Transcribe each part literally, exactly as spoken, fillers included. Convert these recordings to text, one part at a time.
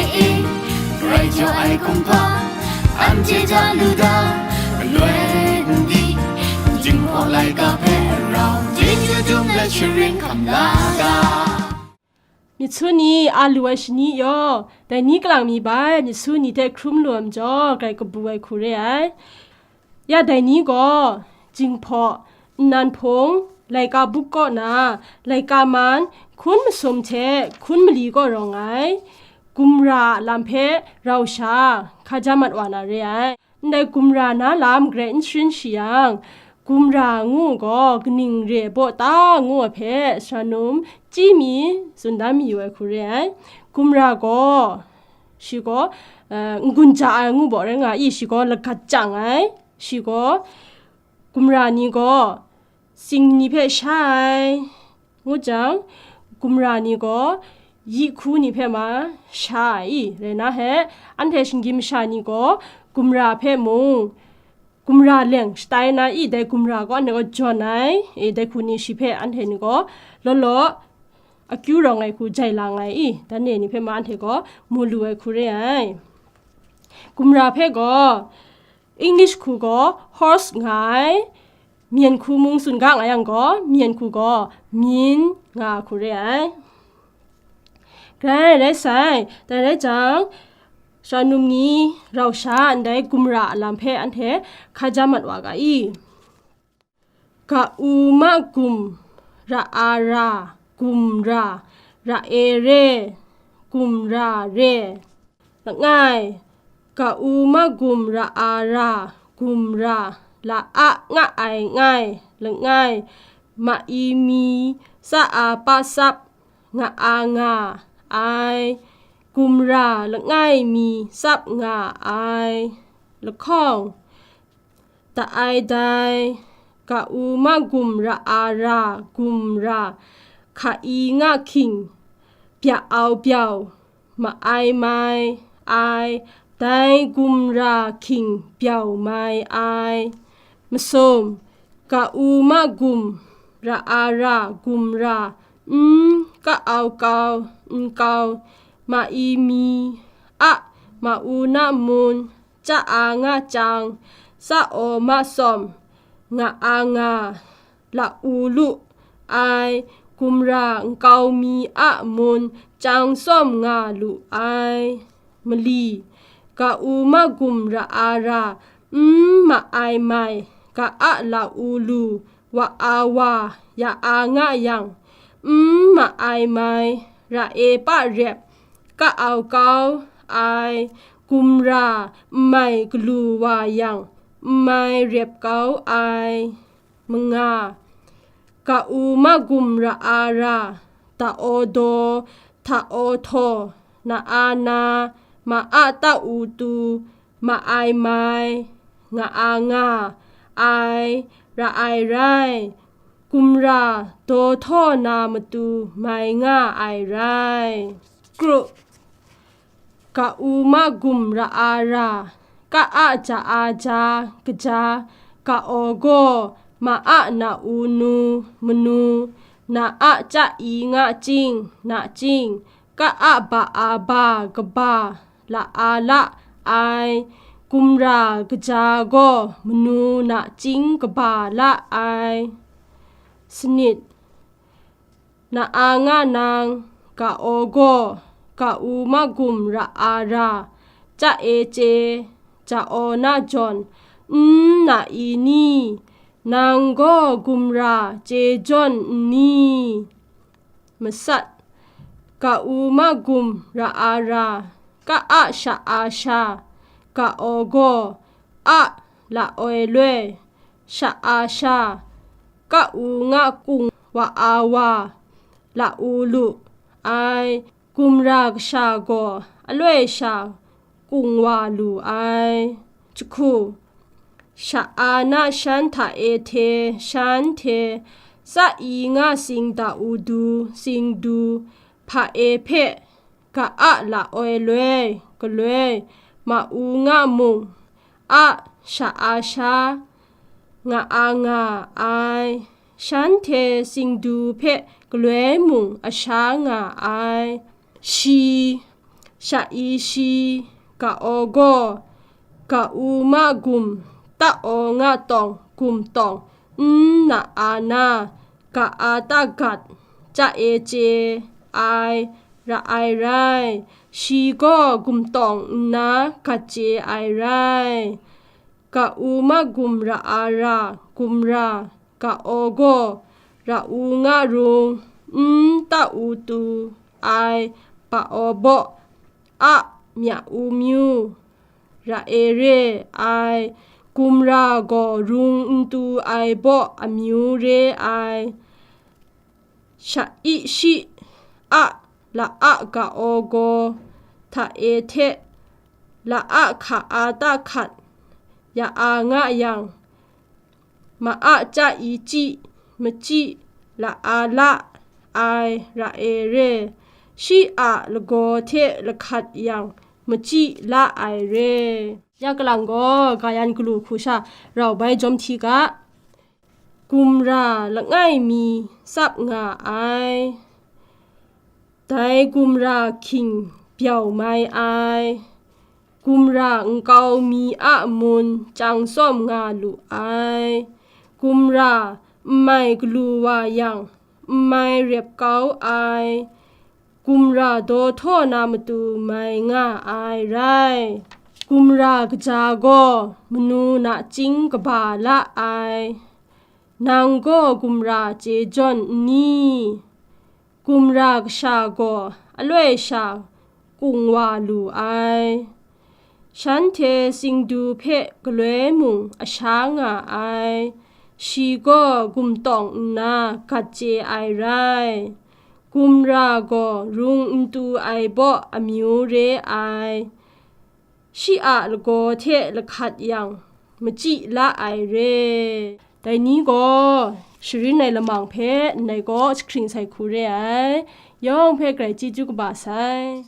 E, e, grai jaw ai kumhpa, anhte ja lu da, galoi n di, Jinghpaw laika hpe rau, chyeju dum let sharin hkam la ga. Myit su ni a lu ai shani yaw, dai ni kalang mi bai myit su ni hte hkrum lu ai majaw, grai kabu ai hku re ai. Ya dai ni gaw, Jinghpaw, nnan hpung, laika buk kaw na, laika man, hkun masum hte hkun mali kaw rawng ai, gumra a lam hpe rau sha, hkaja mat wa na re ai. Ndai gumra na lam grai n sharin shi yang, gumra ngu gaw kaning re baw ta ngu ai hpe, sara num chyi mi tsun da mayu ai hku re ai. Gumra gaw, shi gaw, eh, n-gun ja ai ngu baw rai nga i, shi gaw lagat chyang ai, shi gaw gumra ni gaw sing ni hpe sha ai, ngu jang, gumra ni gaw yi hku ni hpe ma sha ai i, rai na he, anhte shinggyim masha ni gaw gumra hpe mung, gumra leng shatai na i, dai gumra gaw anhte gaw jawn ai, e, dai hku ni shi hpe anhte ni gaw law law akyu rawng ai hku jai lang ai i, dan e ni hpe ma anhte gaw mu lu ai hku re ai. Gumra hpe gaw, English hku gaw horse nga ai, Myen hku mung tsun ga nga yang gaw, Myen hku gaw myin nga ai hku re ai. Grai rai sai, dai rai jang, sara num ni rau sha ndai gumra a lam hpe anhte hkaja mat wa ga i. Ga u ma gum, ra a ra, gumra, ra e re, gumra re. Langai, ga u ma gum, ra a ra, gumra, la a nga ai ngai, langai, ma i mi, sa a pa sap, nga a nga ai, gumra, langai mi, sap nga ai. Lahkawng, da ai dai, ga u ma gum, ra a ra, gumra, hka i nga hking, bya au byau, ma ai mai ai, dai gumra hking byau mai ai. Masum, ga u ma gum, ra a ra, gumra, n, ka au kau, nkau, ma i mi, a, ma u na mun, ca a nga chyang, sa aw ma sawm, nga a nga, la u lu ai, gumra nkau mi a mun, chyang sawm nga lu ai. Mali, ga u ma gum, ra a ra, n, ma ai mai, ga a la u lu, wa a wa, ya a nga yang, n, ma ai mai, ra e pa rep, ka au kau ai, gumra n mai galu wa yang, n mai rep kau ai. Manga, ga u ma gum, ra a ra, da aw daw, hta aw htaw, na a na, ma a ta u tu, ma ai mai, nga a nga ai, ra ai rai, gumra daw htaw na matu mai nga ai rai. Kru, ga u ma gum, ra a ra, ka a ja a ja, kaja, ga aw gaw, ma a na u nu, manu, na a ca i nga chying, na chying, ka a ba a ba, kaba, la a la ai, gumra kaja gaw manu na chying kaba la ai. Sanit, na a nga nang, ga aw gaw, ga u ma gum, ra a ra, ca e chye, ja aw na jawn, n, na i ni, nang gaw gumra chye jawn n ni? Masat, ga u ma gum, ra a ra, ka a sha a sha, ga aw gaw, a, la oi loi, sha a sha, ka u nga kung, wa a wa, la u lu ai, gumra kasha gaw aloi sha kung wa lu ai. Jahku, sha a na shan hta e hte, shan hte, sa i nga sing da u du, sing du, hpa e hpe, ga a la oi loi, galoi, ma u nga mung, a, sha a sha, nga a nga ai, shanhte singdu hpe galoi mung a sha nga ai. Shi, Sha-i-shi, ka-aw gaw, ka-u-ma gum, ta-aw-nga tawng, gum tawng, n na-a na, ka-a-ta-gat, chya-e-chye ai, ra ai rai. Shi gaw gum tawng nna gat chye ai rai. Ka-u-ma gum ra-a ra, gumra, ka-aw gaw, ra-u-nga rung, n ta-u tu ai, pa-aw baw, a, mya-u myu, ra-e re ai, gumra gaw rung n tu ai baw amyu re ai. Sha-i-shi, a, la-a ka-aw gaw, hta-e hte, la-a hka-a-ta hkat, ya-a nga yang, ma-a chya-i chyi, machyi, la-a la ai, ra-e re. Shi a lagaw hte lahkat yang, machyi la ai re. Ya kalang gaw, ga yan galu hku sha rau bai jawm hti ga. Gumra langai mi tsap nga ai. Dai gumra hking byau mai ai. Gumra nkau mi a mun chyang tsawm nga lu ai. Gumra n mai galu wa yang, n mai rep kau ai. Gumra daw htaw na matu mai nga ai rai. Gumra kaja gaw manu nachying kaba la ai. Nang gaw gumra chye jawn n ni? Gumra kasha gaw aloi sha kung wa lu ai. Shanhte singdu hpe galoi mung a sha nga ai. Shi gaw gumtawng nna gat chye ai rai. Gumra gaw rung n tu ai baw amyu re ai. Shi a lagaw hte lahkat yang, machyi la ai re. Dai ni gaw, sharin ai lamang hpe ndai gaw jahkring sai hku re ai. Yawng hpe grai chyeju kaba sai.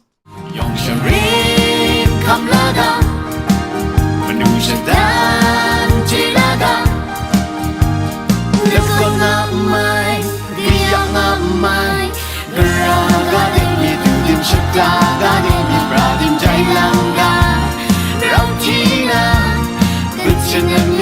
Yawng sharin hkam la ga, manu shatan chye la ga, lakawn nga n mai, kayang nga n mai, gara ga de mi, du dim shata ga de mi, pra dim jai lang ga, rau hti na, gut shanang